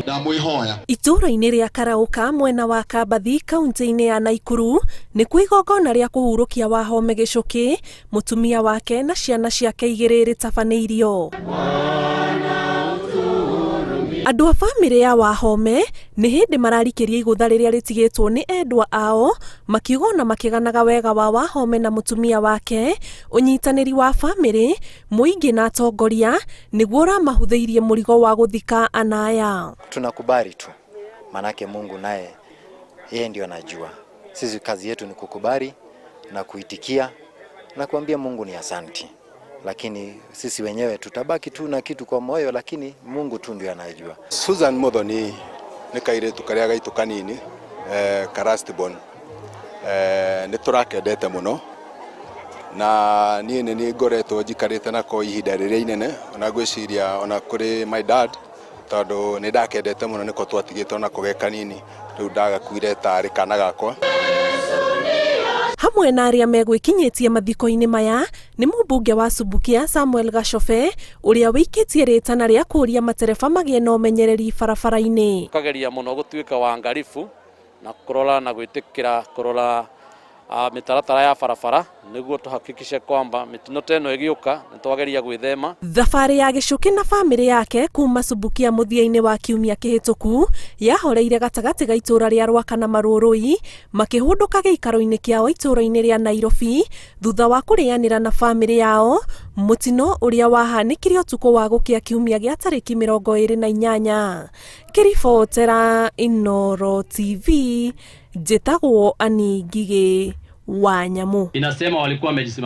Ndamwĩhoya. Itũũra-inĩ rĩa Karauka, mwena wa Kambathi, kaunti-inĩ ya Naikuru, nĩkuo igongona rĩa kũhurũkia Wahome Gĩchũkĩ, mũtumia wake na ciana ciake igĩrĩ rĩtabanĩirio. Andũ a bamĩrĩ ya Wahome nĩ hĩndĩ mararikĩria igũtha rĩrĩa rĩtigĩtwo nĩ endwa ao, makiuga ona makĩganaga wega wa Wahome na mũtumia wake, ũnyitanĩri wa bamĩrĩ, mũingĩ na atongoria nĩguo ũramahũthĩirie mũrigo wa gũthika anaya. Tunakubali tu, manake Mungu naye yeye ndio anajua. Sisi kazi yetu ni kukubali na kuitikia na kuambia Mungu ni asanti, lakini sisi wenyewe tutabaki tu na kitu kwa moyo, lakini Mungu tu ndio anajua. Susan Muthoni nĩ kairĩtu karĩa gaitũ kanini ka last born. Nĩ tũrakendete mũno na niĩ nĩ niĩ ngoretwo njikarĩte nako ihinda rĩrĩa inene, ona ngwĩciria ona kũrĩ my dad, tondũ nĩ ndakendete mũno, nĩko twatigĩte onako ge kanini, rĩu ndagakuire tarĩ kana gakwa. Hamwe na arĩa megwĩkinyĩtie mathiko-inĩ maya nĩ mũmbunge wa Subukia Samuel Gacobe, ũrĩa wĩikĩtie rĩtana rĩa kũũria matereba magĩe na ũmenyereri barabara-inĩ. Tukageria mũno gũtuĩka wangaribu na kũrora na gwĩtĩkĩra kũrora mĩtaratara ya barabara nĩguo tuhakikishe kwamba mĩtino ta ĩno ĩgĩũka nĩ twageria gwĩthema. Thabarĩ ya Gĩchũkĩ na bamĩrĩ yake kuma Subukia mũthia-inĩ wa kiumia kĩhĩtũku yahoreire gatagatĩ ga itũũra rĩa Rwaka na Marũrũi, makĩhũndũka gĩikaro-inĩ kĩao itũũra-inĩ rĩa Nairobi thutha wa kũrĩanĩra na bamĩrĩ yao mũtino ũrĩa wahanĩkire ũtukũ wa gũkĩa kiumia gĩa tarĩki 28. Ngĩribotera Inooro TV, njĩtagwo Ani Ngigĩ wa Nyamũ. Inasema walikuwa wamejisimamia.